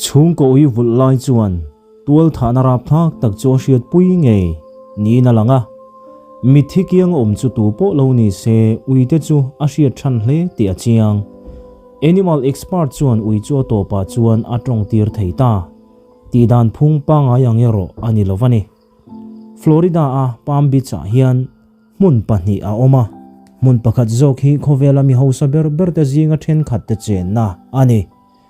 Chhungkaw ui vulh lai chuan tualthahna rapthlak tak chu a hriatpui ngei niin a lang a. Mitthi kiang awm chu tu pawh lo ni se uite chu a hriat than hle tih a chiang. Animal expert chuan ui chu a tawpah chuan a tawng tir thei ta. Tihdan phung pangngai ang erawh a ni lo va ni. Florida-a Palm Beach-ah hian hmun pahnih a awm a, hmun pakhat zawk hi khawvela mi hausa ber berte zinga thenkhatte chenna a ni.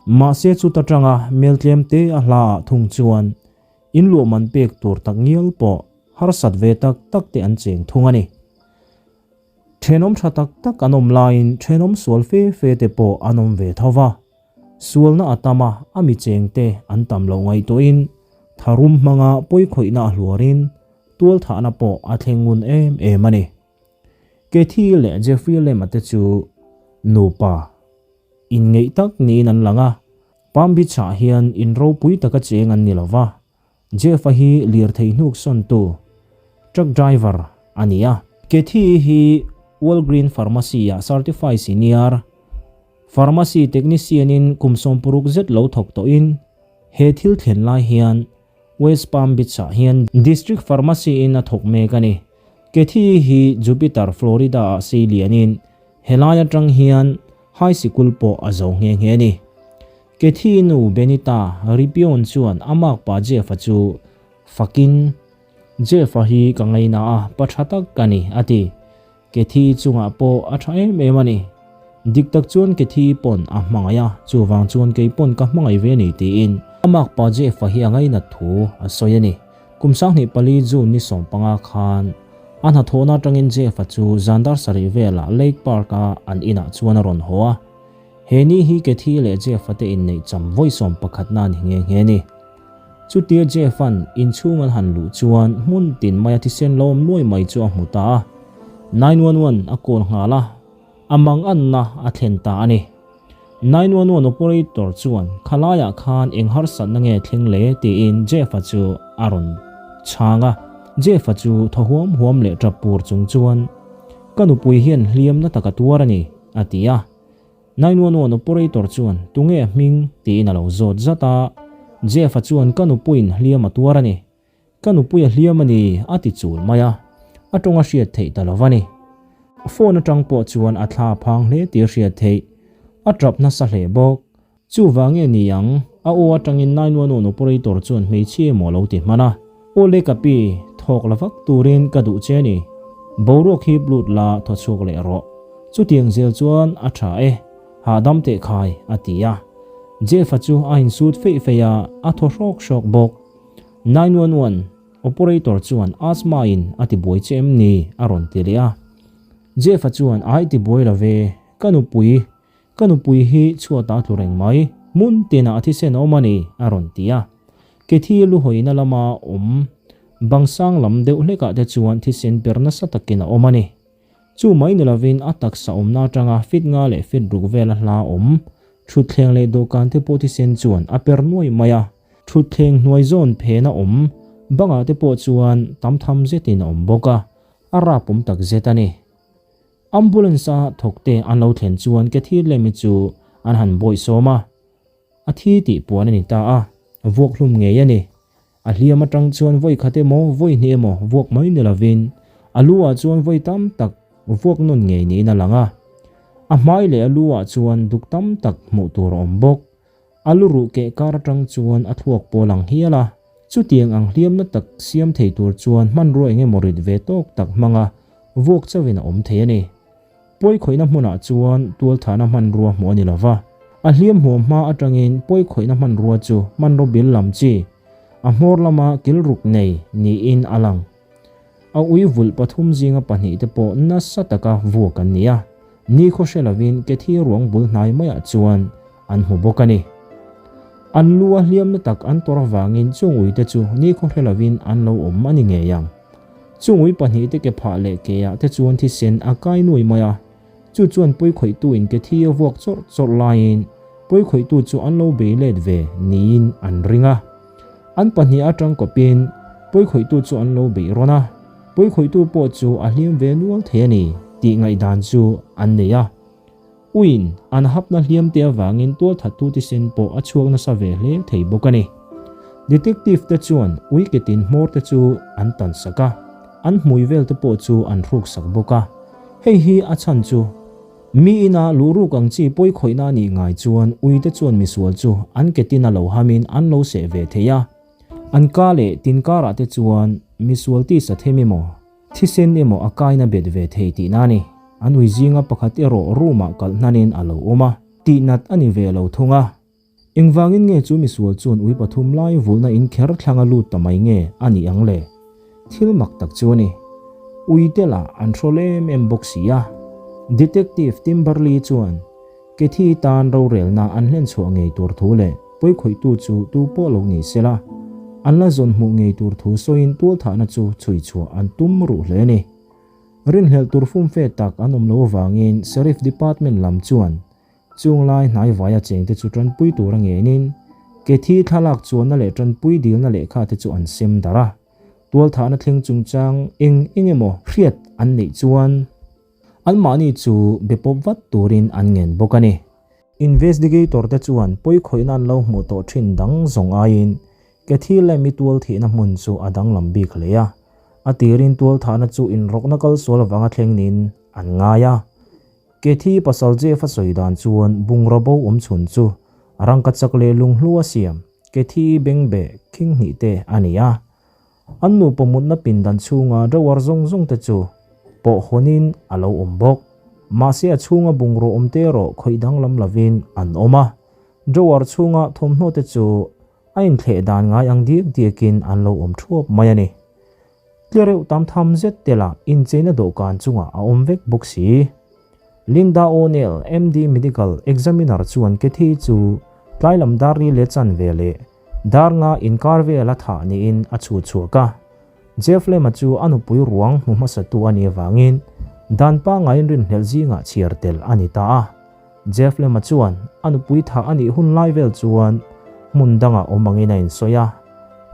Mahse chuta tanga mel tlem te a hlaah thung chuan inluahman pek tur tak ngial pawh harsat ve tak tak te an cheng thung a ni. Thenawm tha tak tak an awm laiin thenawm sual fe fe te pawh an awm ve tho va. Sualna a tam a, a mi chengte an tam loh ngaihtuahin tharum hmanga pawikhawihna a hluarin tualthahna pawh a thleng ngun em em a ni. Kathy leh Jeffrey Lema te chu nupa inngeih tak niin an lang a, Palm Beach-ah hian in ropui taka cheng an ni lo va, Jeff-a hi lirthei hnuk sawntu, truck driver, a ni a. Kathy hi Walgreen Pharmacy-ah Certified Senior Pharmacy Technician-in kum 60 zet lo thawk tawhin he thil thlen lai hian West Palm Beach-ah hian District Pharmacy-in a thawk mek a ni. Kathy hi Jupiter, Florida-ah sei lianin helai atang hian high sikul pawh a zo nghe nghe a ni. Kathy nu Benita Ripion chuan a makpa Jeff-a chu fakin, Jeff-a hi ka ngaina a, pa tha tak ka ni, a ti. Kathy chungah pawh a tha em em a ni. Dik tak chuan Kathy pawn a hmangaih a, chuvang chuan kei pawn ka hmangaih ve a ni tiin a makpa Jeff-a hi a ngainat thu a sawi a ni. Kum 24 June ni 15 khan a hnathawhna atangin Jeff-a chu zan dar sarih velah Lake Park-a an inah chuan a rawn haw a. He ni hi Kathy leh Jeff-a te inneih cham vawi sawm pakhatna a ni nghe nghe a ni. Chutia Jeff-a'n inchhung an han luh chuan hmun tin maia thisen lo awm nuai mai chu a hmu ta a. 911 a call nghal a, a manganna a thlen ta a ni. 911 operator chuan khalaiah khan eng harsatna nge thleng le tiin Jeff-a chu a rawn chhang a. Jeff-a chu thaw huam huam leh tap pur chung chuan, Ka nupui hian hliamna tak a tuar a ni, a ti a. 911 operator chuan tunge a hming tiin a lo zawt zat a, Jeff-a chuan ka nupuiin hliam a tuar a ni, ka nupui a hliam a ni a ti chul mai a, a tawng a hriat theih ta lo va ni. Phone atang pawh chuan a thla phang hle tih a hriat theih, a tap nasa hle bawk. Chuvang nge ni ang, a aw atangin 911 operator chuan hmeichhia emaw a lo ti hman a, Aw le ka pi, thawk la vak turin ka duh che ni. Boruak hi blut la thaw chhuak leh rawh. Chutiang zel chuan a tha e, hahdam teh khai, a ti a. Jeff-a chu a insut feih feih a, a thaw hrawk hrawk bawk. 911 operator chuan Asma-in a ti buai che em ni? a rawn ti leh a. Jeff-a chuan Ai ti buai lo ve, ka nupui, Ka nupui hi chhuat a tlu reng mai, hmun tinah a thisen awm a ni, a rawn ti a. Kethi lu hawina lama awm bangsang lam deuh hlekah te chuan thisen per nasa takin a awm a ni. Chu mai ni lovin a taksa awmna atanga fit nga leh fit ruk vela hla awm thutthleng leh dawhkan te pawh thisen chuan a per nuai mai a. Thutthleng hnuai zawn phena awm bangah te pawh chuan tam tham zetin a awm bawk a, a rap awm tak zet a ni. Ambulance a thawkte an lo thlen chuan Kathy Lemi chu an han bawih sawm a, a thi tih puan a ni ta a, vuak hlum ngei a ni. A hliam atang chuan vawi khat emaw vawi hnih emaw vuak mai ni lovin a lu ah chuan vawi tam tak vuak nawn ngei niin a lang a. A hmai leh a lu ah chuan duk tam tak hmuh tur a awm bawk. A lu ruh keh kar atang chuan a thluak pawl ang hial a, chutiang ang hliamna tak siam thei tur chuan hmanrua eng emaw rit ve tawk tak hmanga vuak chauhin a awm thei a ni. Pawikhawihna hmunah chuan tualthahna hmanrua hmuh a ni lo va, a hliam hmuam hma atangin pawikhawihna hmanrua chu hmanraw bil lam chi, a hmawr lama kil ruk nei niin a lang. A ui vulh pathum zinga pahnih te pawh nasa taka vuak an ni a, nikhaw hre lovin Kethi ruang bul hnai maiah chuan an hmu bawk a ni. An lu a hliamna tak an tawrh avangin chung ui te chu nikhaw hre lovin an lo awm a ni ngei ang. Chung ui pahnih te ke phah leh ke ah te chuan thisen a kai nuai mai a, chu chuan pawikhawihtu in Kethi a vuak chawrh chawrh laiin pawikhawihtu chu an lo bei let ve niin an ring a. An pahnih atang kawpin pawikhawihtu chu an lo beih rawn a, pawikhawihtu pawh chu a hliam ve nual thei a ni tih ngaihdan chu an nei a. Uiin an hapna hliamte avangin tualthattu thisen pawh a chhuak nasa ve hle thei bawk a ni. Detective te chuan ui ketin hmawr te chu an tan sak a, an hmui vel te pawh chu an hruk sak bawk a. Hei hi a chhan chu mi ina luhruk ang chi pawi khawihna a nih ngai chuan ui te chuan misual chu an ketin a lo hamin an lo seh ve thei a. An ka leh tin karah te chuan misual tisa them emaw, Thisen emaw a kaina bet ve thei tihna a ni. An ui zinga pakhat erawh room-ah kalh hnanin a lo awm a, tihnat a ni ve lo thung a. Engvangin nge chu misual chuan ui pathum lai vulhna in kher thlanga lut ta mai nge a nih ang le? Thil mak tak chu a ni. Ui te lah an hrawl em em bawk si a. Detective Timberley chuan Kethi tan rorelna an hlen chhuah ngei tur thu leh pawikhawihtu chu tu pawh lo ni se la, an la zawn hmuh ngei tur thu sawiin tualthahna chu chhui chhuah an tum ruh hle a ni. Rinhlelh tur fumfe tak an awm lo avangin Sheriff Department lam chuan chunglai hnaivaia chengte chu tanpui tura ngenin Kethi thlalak chuanna leh tanpui dilna lehkha te chu an sem darh a. Tualthahna thleng chungchang eng eng emaw hriat an neih chuan Anmahni chu be pawp vat turin an ngen bawk a ni. Investigator te chuan pawikhawihna an lo hmuh tawh thin dang zawng aiin Kathy Lam-i tual thihna hmun chu a danglam bik hle a. A tirin tual thahna chu inrawkna kal sual avanga thleng niin an ngai a. Kathy pasal Jeff a sawi dan chuan bungraw bo awm chhun chu rangkachak leh lunghlu a siam Kathy-i bengbeh khing hnih te a ni a. An nupa mutna pindan chhunga drawer zawng zawng te chu pawh hawnin a lo awm bawk. Mahse a chhunga bungraw awm te erawh khawih danglam lovin an awm a. Drawer chhunga thawmhnaw te chu a inthleh dan ngai ang diak diakin an lo awm thuap mai a ni. Tlereuh tam tham zet te lah incheina dawhkan chungah a awm vek bawk si. Linda O'Neill, MD Medical Examiner chuan Kathy chu tlai lam dar ri leh chan ve leh Dar nga inkar vel a thah niin a chhut chhuak a. Jeff Lema chu a nupui ruang hmu hmasatu a nih avangin dan pangaiin rinhlelh zingah chhiar tel a ni ta a. Jeff Lema chuan a nupui thah a nih hun lai vel chuan hmun dangah awm angin a insawi a.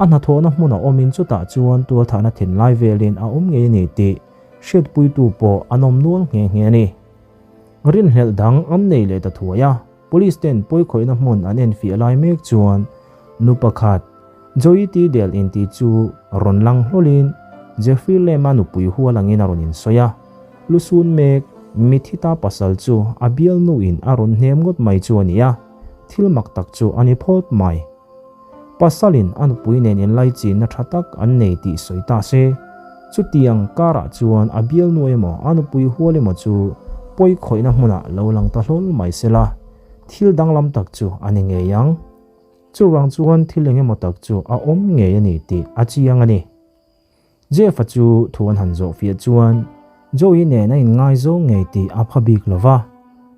A hnathawhna hmunah awmin chutah chuan tualthahna thinlai velin a awm ngei a ni tih hriatpuitu pawh an awm nual nghe nghe a ni. Rinhlelh dang an nei leh ta thuai a. Police ten pawikhawihna hmun an enfiah lai mek chuan nu pakhat, Joey Tidale inti chu rawn lang hlawlin Jeffrey Lamb-a nupui hual angin a rawn insawi a. Lusun mek Mithita pasal chu a bialnuin a rawn hnem ngawt mai chu a ni a, thil mak tak chu a ni phawt mai. Pasalin a nupui nen inlaichinna tha tak an nei tih sawi ta se, chutiang karah chuan a bialnu emaw a nupui hual emaw chu pawi khawihna hmunah lo lang ta hlawl mai se la, thil danglam tak chu a ni ngei ang. Chuvang chuan thil eng emaw tak chu a awm ngei a ni tih a chiang a ni. Jeff-a chu thu an han zawh fiah chuan Joey nen a inngaizawng ngei tih a pha bik lo va,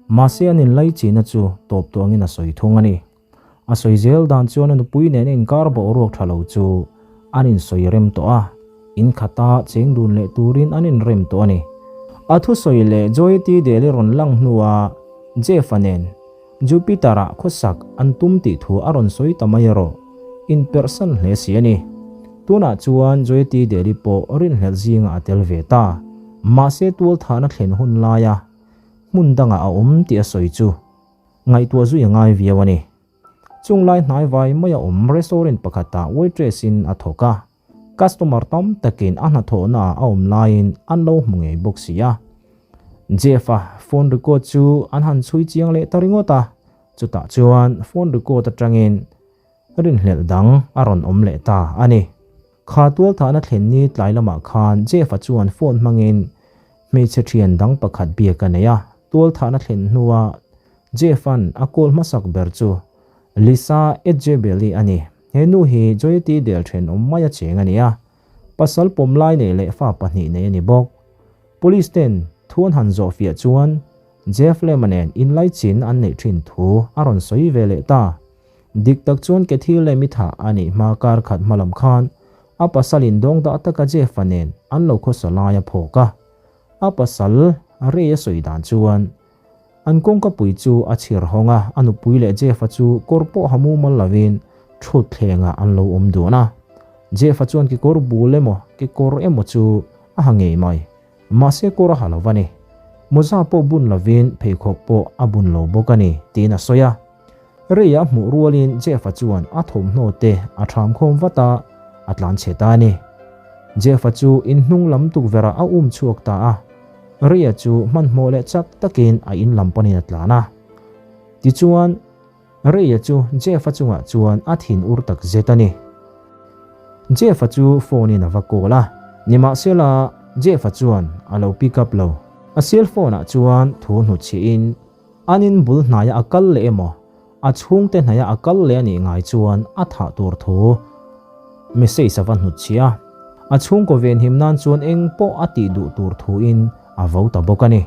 mahse an inlaichinna chu tawp tuangin a sawi thung a ni. A sawi zel dan chuan a nupui nen a inkar boruak tha lo chu an insawi rem tawh a, in khata cheng dun leh turin an inrem tawh a ni. A thusawi leh Joey Tidale-i rawn lang hnua Jeff-a nen Jupiter-ah khawsak an tum tih thu a rawn sawi ta mai erawh inperhsan hle si a ni. Tunah chuan Joey Tidale-i pawh rinhlelh zingah a tel ve ta. Mahse tualthahna thlen hun laia hmun dangah a awm tih a sawi chu Ngaihtuah zui a ngai viau a ni. Chung lai hnai vai maia awm restaurant pakhatah waitress in a thawk a, customer tam takin a hnathawhna ah a awm laiin an lo hmu ngei bawk si a. Jeff-a phone record chu an han chhui chiang leh ta ringawt a, chutah chuan phone record atangin rinhlelh dang a rawn awm leh ta a ni. Kha tualthahna thlen ni tlai lamah khan Jeff-a chuan phone hmangin hmeichhe thian dang pakhat biak a nei a. Tualthahna thlen hnua Jeff-a'n a call hmasak ber chu Lisa Etjebeli a ni. He nu hi Joyeti Dale thenawm maia cheng a ni a, pasal pawm lai nei leh fa pahnih nei a ni bawk. Police ten thu an han zawhfiah chuan Jeff Lema nen inlaichin an neih thin thu a rawn sawi ve leh ta. Dik tak chuan Kathy Lem-i thah a nih hma kar khat hma lam khan a pasalin dawngdah taka Jeff-a nen an lo khawsa lai a phawk a. A pasal Ray a sawi dan chuan an kawngkapui chu a chhir hawng a, a nupui leh Jeff-a chu kawr pawh ha mumal lovin thut thlengah an lo awm dun a. Jeff-a chuan kekawr bul emaw kekawr emaw chu a ha ngei mai. Mahse kawr a ha lo va ni. Mawza pawh bun lovin pheikhawk pawh a bun lo bawk a ni, tiin a sawi a. Ray-a hmuh rualin Jeff-a chuan a thawmhnaw te a ṭham khawm vat a, a tlan chhe ta a ni. Jeff-a chu in hnung lam tukverhah a um chhuak ta a. Ray-a chu hmanhmawh leh chak takin a in lam panin a tlan a. Tichuan, Ray-a chu Jeff-a chungah chuan a thin ur tak zet a ni. Jeff-a chu phone-in a va call a, nimahsela Jeff-a chuan a lo pick up lo. A cell phone-ah chuan thu hnutchhihin An in bul hnaia a kal leh emaw, a chhungte hnaia a kal leh a nih ngai chuan a thah tur thu message a va hnutchhiah a. A chhungkaw venhim nan chuan eng pawh a tih duh tur thuin a vo ta bawk a ni.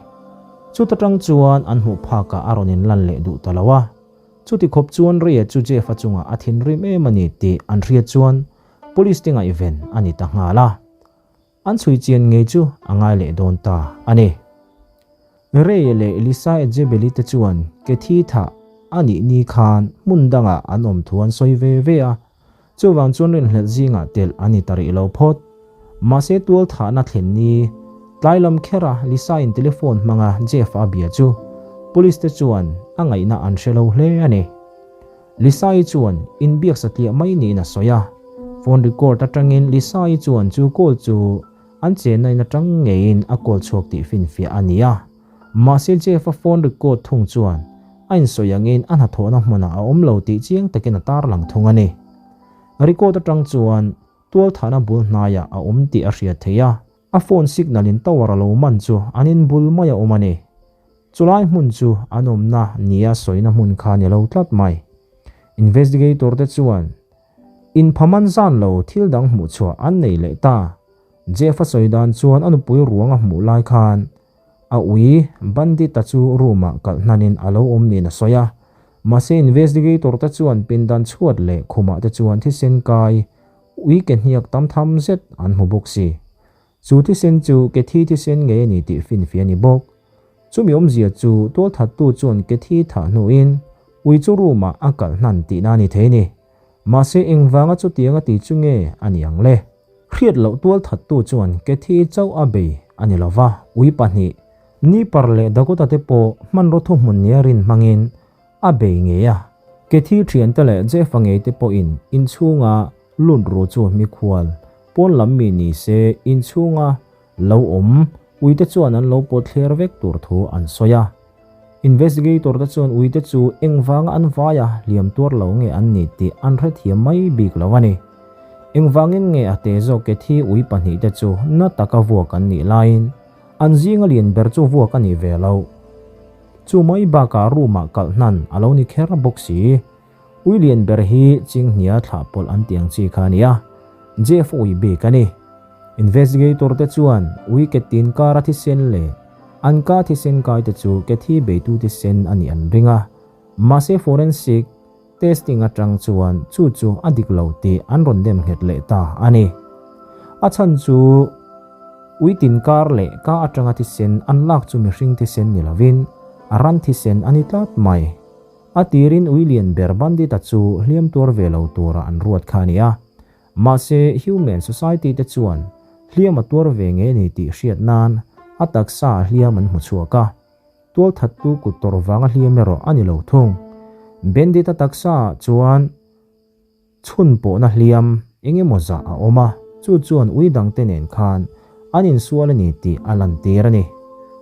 Chuta tang chuan an hmuh phakah a rawn inlan leh duh ta lo a. Chuti khawp chuan Ray-a chu Jeff-a chungah a thinrim em a ni tih an hriat chuan Police te ngaihven a ni ta nghal a. An chhui chian ngei chu a ngai leh dawn ta a ni. Ray leh Lisa Ejebeli te chuan Kathy thah a nih ni khan hmun dangah an awm thu an sawi ve ve a, chuvang chuan rinhlelh zingah telh a ni ta rih lo phawt. Mahse tual thahna thlen ni tlai lam khera Lisa in telephone hmanga Jeff a bia chu police te chuan a ngaihna an hre lo hle a ni. Lisa-i chuan inbiak satliah mai niin a sawi a. Phone record atangin Lisa-i chuan chu call chu an chenna in atang ngeiin a call chhuak tih finfiah a ni a. Mahse Jeff-a phone record thung chuan a insawi angin a hnathawhna hmunah a awm lo tih chiang takin a tarlang thung a ni. Record atang chuan tualthahna bul hnaiah a awm tih a hriat theih a. A phone signal in tower a lo man chu an in bul mai a awm a ni. Chulai hmun chu an awmna nia sawina hmun kha ni lo tlat mai. Investigator te chuan in phaman zan lo thil dang hmuh chhuah an nei leh ta. Jeff a sawi dan chuan a nupui ruang a hmuh lai khan a ui bandit-a chu room ah kalh hnanin a lo awm niin a sawi a. Mahse investigator te chuan pindan chhuat leh khumah te chuan thisen kai Ui ke hniak tam tham zet an hmu bawk si. Chu thisen chu ke thi thisen ngei a ni tih finfiah a ni bawk. Chumi awmzia chu tualthattu chuan ke thi thah hnuin ui chu room ah a kalh hnan tihna a ni thei ni. Mahse engvanga chutianga ti chu nge a ni ang le? Hriat loh tualthattu chuan ke thi chauh a bei a ni lova, ui pahnih, Nipar leh Dakota te pawh hmanraw thuhmun nia rin hmangin A bei ngei a, Kethi thiante leh Jeff-a ngei te pawhin inchhunga lut ru chu mikhual pawn lam mi ni se inchhunga lo awm uite chuan an lo pawt thler vek tur thu an sawi a. Investigator te chuan uite chu engvanga an vai a hliam tuar lo nge an ni tih an hrethiam mai bik lo a ni. Engvangin nge a te zawk Kethi ui pahnihte chu na taka vuak an nih laiin an zinga lian ber chu vuak a nih ve loh. Chu mai bakah room-ah kalh hnan a lo ni kher bawk si. Ui lian ber hi Chinghnia thlah pawlh an tih ang chi kha a ni a, Jeff ui bik a ni. Investigator te chuan ui ke tin kara thisen leh an ka thisen kai te chu ke thi beitu thisen a nih an ring a, mahse forensic Testing atang chuan chu chu a dik lo tih an rawn dem nghet leh ta a ni. A chhan chu ui tin kar leh ka atanga thisen an lak chu mihring thisen ni lovin a ran thisen a ni tlat mai. A tirin ui lian ber bandit-a chu hliam tuar ve lo tura an ruat kha a ni a. Mahse Human Society te chuan hliam a tuar ve ngei a ni tih hriat nan a taksa hliam an hmu chhuak a. Tualthattu kut tawrh vanga hliam erawh a ni lo thung. Bandit-a taksaah chuan chhun pawhna hliam eng emaw zah a awm a, chu chuan ui dangte nen khan an insual a ni tih a lantir a ni.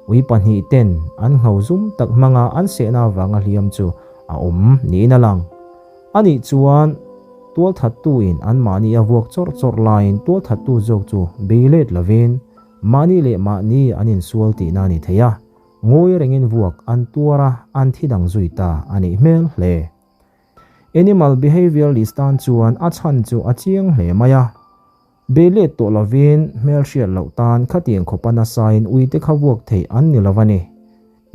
Ui pahnih ten an ngho zum tak hmanga an sehna avanga hliam chu a awm niin a lang. Anih chuan tualthattuin anmahni a vuak chawrh chawrh laiin tualthattu zawk chu bei let lovin mahni leh mahni an insual tihna a ni thei a. Ngawi rengin vuak an tuar a, an thi dang zui ta a nih hmel hle. Animal behavioralist tan chuan a chhan chu a chiang hle mai a. Bei let tawh lovin hmelhriat loh tan khatiang khawpa nasain uite kha vuak theih an ni lo a ni.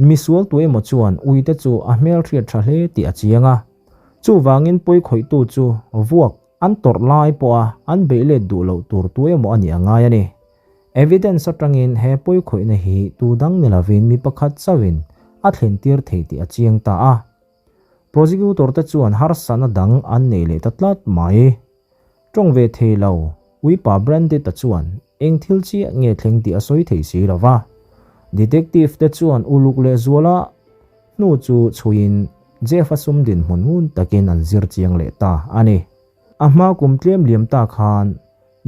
Misual tu emaw chuan uite chu a hmelhriat tha hle tih a chiang a. Chuvangin pawikhawihtu chu vuak an tawrh lai pawha an beih let duh loh tur tu emaw a nih a ngai a ni. Evidence atangin he pawikhawihna hi tu dang ni lovin mi pakhat chauhin a thlentir thei tih a chiang ta a. Prosecutor te chuan harsatna dang an nei leh ta tlat mai. Tawng ve thei lo, Uipa Brandit-a chuan eng thil chiah nge thleng tih a sawi thei si lo va. Detective te chuan uluk leh zuala hnu chu chhuiin Jeff-a sum dinhmun ngun takin an zir chiang leh ta a ni. A hma kum tlem liam ta khan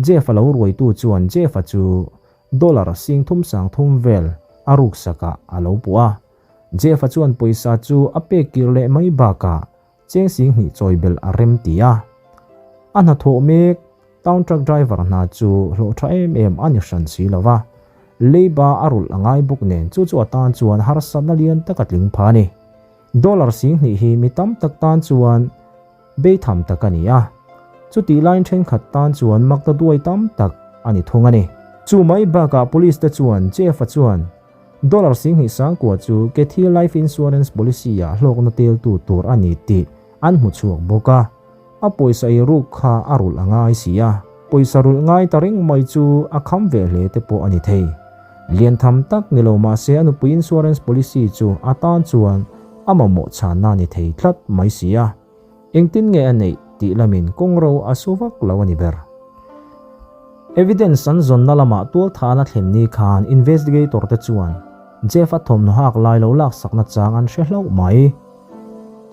Jeff-a lo ruaitu chuan Jeff-a chu dollar 30 30 vel a ruksakah a lo puh a. Jeff-a chuan pawisa chu a pek kir leh mai bakah cheng 2000 chawi belh a rem ti a. A hnathawh mek town truck driver hna chu hlawh tha em em a ni hran si lo va, leiba a rulh a ngai bawk nen chu chu a tan chuan harsatna lian tak a tling pha a ni. Dollar 2000 hi mi tam tak tan chuan beitham tak a ni a, chutih laiin thenkhat tan chuan makta duai tam tak a ni thung a ni. Chu mai bakah police te chuan Jeff-a chuan Dollar 2000 sangkua chu Kathy Life Insurance Policy ah hlawkna teltu tur a ni tih an hmu chhuak bawk a. A pawisa ei ruk kha a rulh a ngai si a, pawisa rulh ngai ta reng mai chu a kham ve hle te pawh a ni thei. Lian tham tak ni lo mahse a nupui insurance policy chu a tan chuan a mamawh chhanna ni thei tlat mai si a. Engtin nge a neih tih lamin kawngro a su vak lo a ni ber. Evidence an zawnna lamah tualthahna thlen ni khan investigator te chuan Jeff-a thawmhnaw hak lai lo laksakna chang an hre hlauh mai.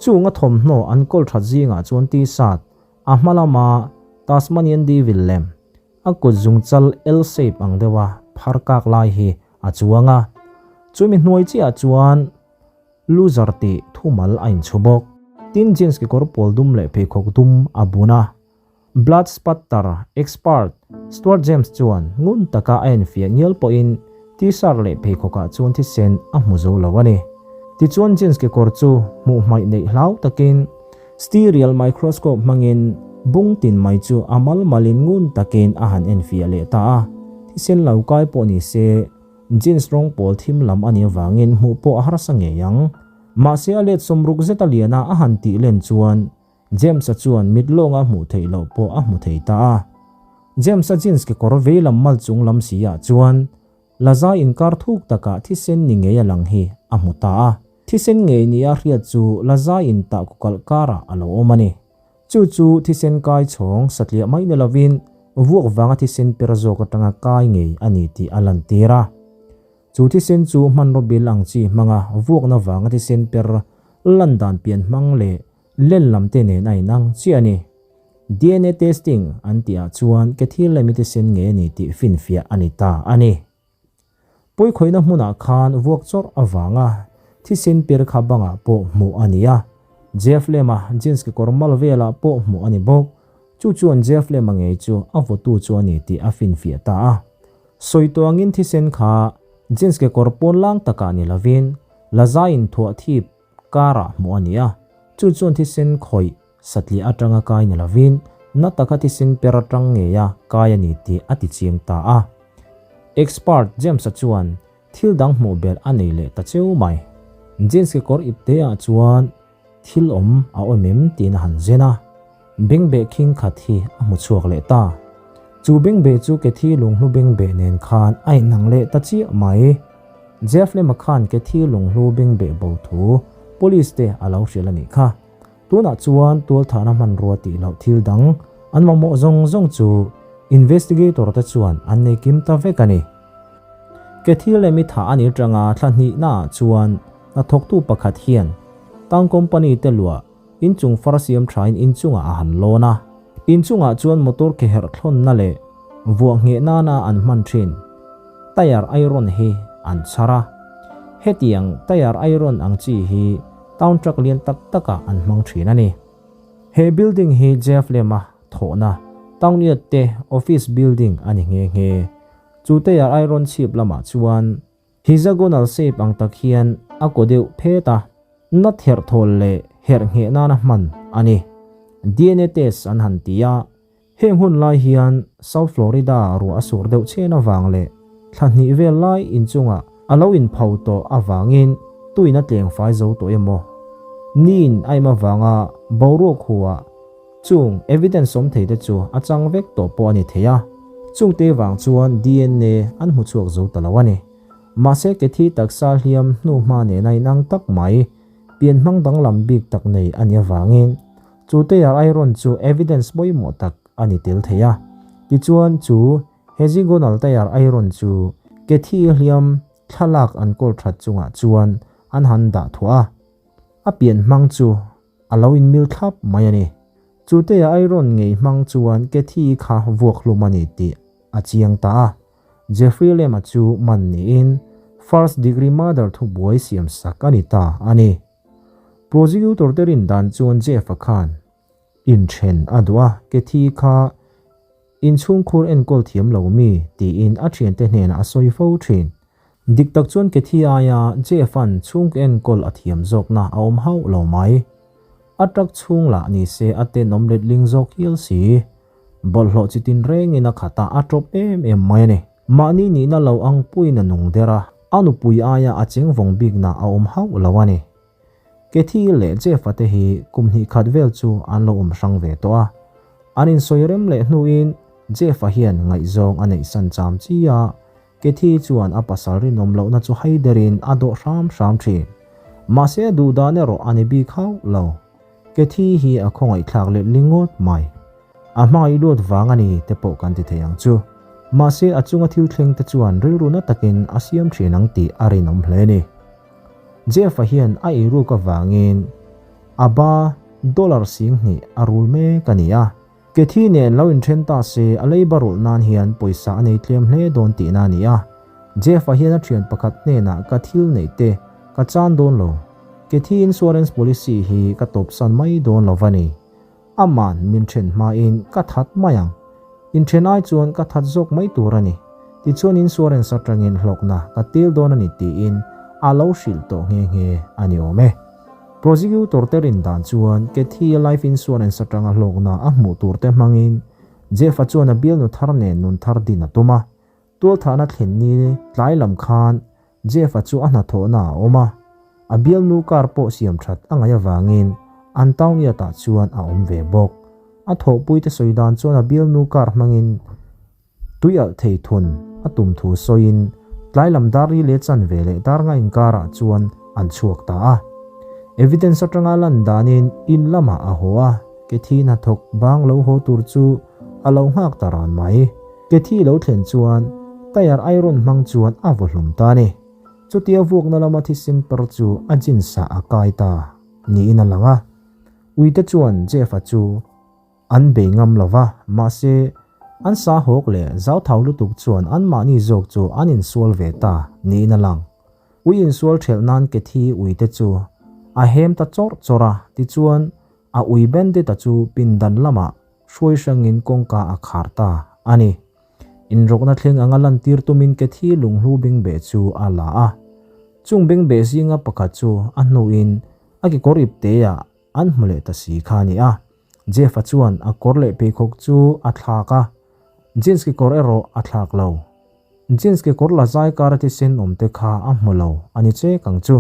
Chung a thawmhnaw an kawl that zingah chuan T-shirt, a hma lama Tasmanian Devil lem, a kut zungchal L-shape ang deuha phar kak lai hi a chuang a. Chumi hnuai chiahah chuan Loser tih thumal a inchhu bawk. Tin jeans kekawr pawl dum leh pheikhawk dum a bun a. Blood spatter expert Stuart James chuan ngun taka a enfiah ngial pawhin T-shirt leh pheikhawkah chuan thisen a hmu zo lo a ni. Tichuan jeans kekawr chu hmuh hmaih neih hlau takin stereo microscope hmangin bung tin mai chu a mal malin ngun takin a han enfiah leh ta a. Thisen lo kai pawh ni se Jeans rawng pawl thim lam a nih avangin hmuh pawh a harsa ngei ang. Mahse a let sawmruk zet a lian a a han tih len chuan James-a chuan mit lawnga hmuh theih loh pawh a hmu thei ta a. James-a jeans kekawr vei lam mal chung lam si ah chuan Lazai inkar thuk takah thisen ni ngei a lang hi a hmu ta a. Thisen ngei nia hriat chu Lazai in tah kukalh karah a lo awm a ni. Chu chu thisen kai chhawng satliah mai ni lovin vuak vanga thisen per zawk atanga kai ngei a ni tih a lantir a. Chu thisen chu hmanraw bil ang chi hmanga vuakna vanga thisen per lan dan pian hmang leh len lam te nen a inang chiah a ni. DNA testing an tihah chuan ke thil leh mi thisen ngei a ni tih finfiah a ni ta a ni. Pawikhawihna hmunah khan vuak chawrh avanga thisen per kha bangah pawh hmuh a ni a, Jeff Lema jeans kekawr mal velah pawh hmuh a ni bawk. Chu chuan Jeff Lema ngei chu a vawtu chu a ni tih a finfiah ta a. Sawi tawh angin thisen kha jeans kekawr pawn lang takah ni lovin lazaiin thuah thip karah hmuh a ni a, chu chuan thisen khawih Satliah atanga kai ni lovin na taka thisen per atang ngeia kai a ni tih a ti chiang ta a. Expert James-a chuan thil dang hmuh belh a nei leh ta cheu mai. Jeans kekawr ipte-ah chuan thil awm a awm em tiin a han zen a, bengbeh khing khat hi a hmu chhuak leh ta. Chu bengbeh chu Kathy lunghlu bengbeh nen khan a inang leh ta chiah mai. Jeff lema khan Kathy lunghlu bengbeh bo thu police te a lo hrilh a nih kha. Tunah chuan tualthahna hmanrua tih loh thil dang an mamawh zawng zawng chu investigator te chuan an nei kim ta vek a ni. Kathy leh mi thah a nih atanga thla hnihnaah chuan hnathawktu pakhat hian town company te luah inchung far siam thain inchungah a han lawn a. Inchungah chuan motor ke herh thlawnna leh vuah ngheh nana an hman thin tyre iron hi an chhar a. Hetiang tyre iron ang chi hi Town truck lian tak takah an hmang thin a ni. He building hi Jeff Lema thawhna Town Yard te office building a ni nghe nghe. Chu tayar iron chhip lamah chuan hexagonal shape ang tak hian a kaw deuh phet a, nut herh thawl leh herh ngheh nana hman a ni. DNA test an han ti a. Heng hun lai hian South Florida ruah a sur deuh chhen avang leh thla hnih vel lai inchungah a lo inpho tawh avangin tuin a tleng fai zo tawh emaw? Niin a em avanga boruak huah chung evidence awm thei te chu a chang vek tawh pawh a ni thei a, chungte vang chuan DNA an hmu chhuak zo ta lo a ni. Mahse Kathy taksa hliam hnuhma nena inang tak mai, pianhmang danglam bik tak nei a nih avangin Chu tayar iron chu evidence pawimawh tak a ni tel thei a. Tichuan chu hexagonal tayar iron chu Kathy hliam thlalak an kawl that chungah chuan an han dah thuah a. A pian hmang chu a lo inmil thlap mai a ni. Chutea iron ngei hmang chuan Cathy kha vuak hlum a ni tih a chiang ta a. Jeffrey Lema chu man niin first degree murder thubuai siam sak a ni ta a ni. Prosecutor te rin dan chuan Jeff-a khan inthen a duh a, Cathy kha inchhungkhur enkawl thiam lo mi tiin a thiante hnenah a sawi fo thin. Dik tak chuan Cathy aia Jeff-a'n chhungkaw enkawl a thiam zawkna a awm hauh lo mai. A truck chhung lah ni se a tenawm letling zawk hial si. Bawlhhlawh chi tin rengin a khat a, a tawp em em mai a ni. Mahni nihna lo ang puiin a nung der a, a nupui aia a cheng vawng bikna a awm hauh lo a ni. Cathy leh Jeff-a te hi kum hnih khat vel chu an lo awm hrang ve tawh a. An insawi rem leh hnuin Jeff-a hian ngaihzawng a neih san cham chi a, Cathy chuan a pasal rinawm lohna chu hai derin a dawh hram hram thin. Mahse a duh dan erawh a ni bik hauh lo. Cathy hi a khawngaihthlak let ling ngawt mai. A hmangaih luat vang a ni te pawh kan ti thei ang chu. Mahse a chunga thil thleng te chuan rilru na takin a siam thin ang tih a rinawm hle ni. Jeff-a hian a eiruk avangin a ba dollar 2000 a rul mek a ni a. Cathy nen lo inthen ta se a leiba rulh nan hian pawisa a nei tlem hle dawn tihna a ni a. Jeff-a hian a thian pakhat hnenah ka thil neih te ka chan dawn lo. Cathy insurance policy hi ka tawpsan mai dawn lo va ni. Aman min then hmain ka that mai ang. Inthen ai chuan ka that zawk mai tur a ni. Tichuan insurance atangin hlawkna ka tel dawn a ni tiin a lo hrilh tawh nghe nghe a ni awm e. Prosecutor te rin dan chuan Cathy life insurance atanga hlawkna a hmuh tur te hmangin Jeff-a chuan a bialnu thar nen nun thar din a tum a. Tualthahna thlen ni tlai lam khan Jeff-a chu a hnathawhna a awm a, a bialnu car pawh siam that a ngaih avangin an town yard-ah chuan a awm ve bawk. A thawhpuite sawi dan chuan a bialnu car hmangin Tui alh thei thun a tum thu sawiin tlai lam dar ri leh chan ve leh dar nga inkarah chuan an chhuak ta a. Evidence atanga lan danin in lamah a haw a, Cathy hnathawk bang lo haw tur chu a lo nghak ta ran mai. Cathy lo thlen chuan tyre iron hmang chuan a vaw hlum ta a ni. Chutia vuakna lama thisen per chu a jeans ah a kai ta niin a lang a. Uite chuan Jeff-a chu An bei ngam lo va, mahse, an sa hawk leh zauthau lutuk chuan anmahni zawk chu an insual ve ta niin a lang. Ui insual ṭhelh nan Cathy uite chu a hem ta chawrh chawrh a, tichuan, a ui Bandit-a chu pindan lamah hruai hrangin kawngka a khar ta a ni. Inrawkna thleng anga lantir tumin Cathy lunghlu bengbeh chu a la a. Chung bengbeh zinga pakhat chu a hnuin a kekawr ipteah An hmu leh ta si kha a ni a. Jeff-a chuan a kawr leh pheikhawk chu a thlak a, jeans kekawr erawh a thlak lo. Jeans kekawr la zai kara thisen awm te kha a hmu lo a ni chek ang chu.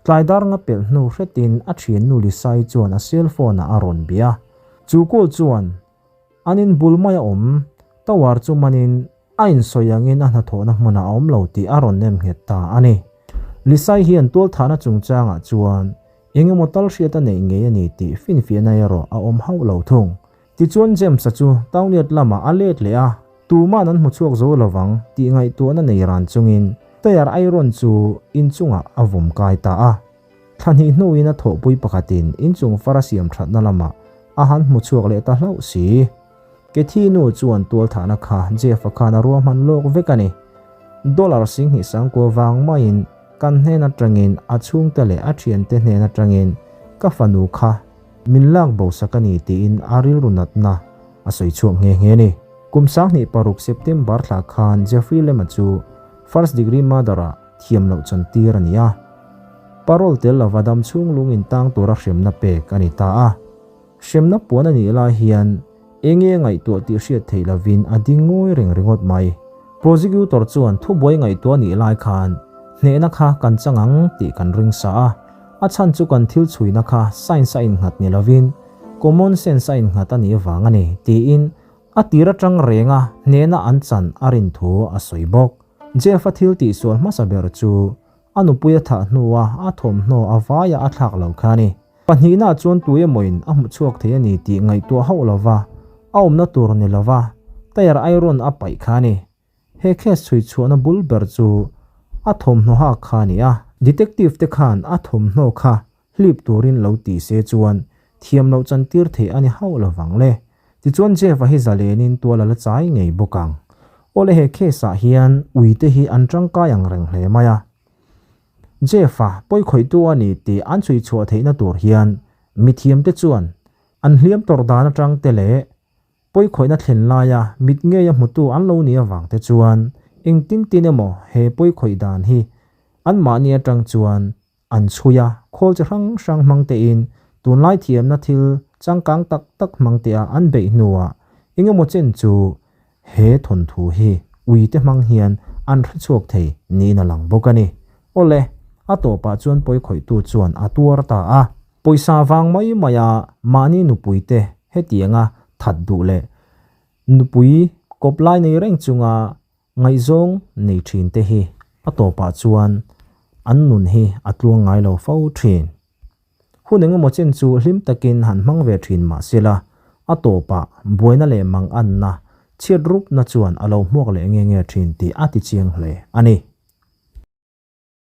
Tlai dar nga pelh hnu hretin a thiannu Lisa-i chuan a cell phone-ah a rawn bia. Chu call chuan An in bul mai a awm, tower chu manin a insawi angin a hnathawhna hmunah a awm lo tih a rawn nem nghet ta a ni. Lisai hian tualthahna chungchangah chuan eng emaw tal hriat a neih ngei a ni tih finfiahna erawh a awm hauh lo thung. Tichuan James-a chu Townliat lamah a let leh a, tuma'n an hmu chhuak zo lovang tih ngaihtuahna nei ran chungin tyre iron chu inchungah a vawm kai ta a. Thla hnih hnuin a thawhpui pakhatin inchung far a siam thatna lamah a han hmu chhuak leh ta hlauh si. Cathy nu chuan tualthahna kha Jeff-a khan a ruahman lawk vek a ni. Dollar 20 sangkua vang maiin kan hnen atangin a chhungte leh a thiante hnen atangin ka fanu kha min lak bo sak a ni tiin a rilru natna a sawi chhuak nghe nghe a ni. Kum 26 September thla khan Jeffrey Lema chu first degree murder-ah thiam loh chantir a ni a. Parole tel lova dam chhung lung intang tura hremna pek a ni ta a. Hremna puan a nih lai hian enge ngaihtuah tih hriat theih lovin a ding ngawi reng ringawt mai. Prosecutor chuan thubuai ngaihtuah a nih lai khan hnehna kha kan chang ang tih kan ring sa a, a chhan chu kan thil chhuina kha science a innghat ni lovin common sense a innghat a nih vang a ni tiin a tir atang renga hnehna an chan a rin thu a sawi bawk. Jeff-a thil tihsual hmasa ber chu a nupui a thah hnua a thawmhnaw a vaia a thlak lo kha a ni. Pahnihnaah chuan tu emawin a hmu chhuak thei a ni tih ngaihtuah hauh lova a awmna tur ni lova tyre iron a paih kha a ni. He case chhui chhuahna bul ber chu. A thawmhnaw hak kha a ni a, detective te khan a thawmhnaw kha hlip turin lo ti se chuan thiam loh chantir theih a ni hauh lovang le. Tichuan Jeff-a hi zalenin tual a la chai ngei bawk ang. Awle he case ah hian uite hi an tangkai ang reng hle mai a. Jeff-a pawikhawihtu a ni tih an chhui chhuah theihna tur hian mithiamte chuan an hliam tawrh dan atang te leh Pawikhawihna thlen laia mit ngeia hmutu an lo nih avang te chuan engtin tin emaw he pawikhawih dan hi anmahni atang chuan an chhui a, khawl chi hrang hrang hmang tein tunlai thiamna thil changkang tak tak hmang tea an beih hnuah engemaw chen chu he thawnthu hi uite hmang hian an hrechhuak thei niin a lang bawk a ni. Awle, a tawpah chuan pawikhawihtu chuan a tuar ta a. Pawisa vang mai maia mahni nupuite hetianga that duh leh nupui kawp lai nei reng chunga ngaihzawng nei thin te hi a tawpah chuan an nun hi a tluang ngai lo fo thin. Hun engemaw chen chu hlim takin han hmang ve thin mah sela a tawpah buaina leh manganna chhiat rupna chuan a lo hmuak leh nge nge thin tih a ti chiang hle a ni.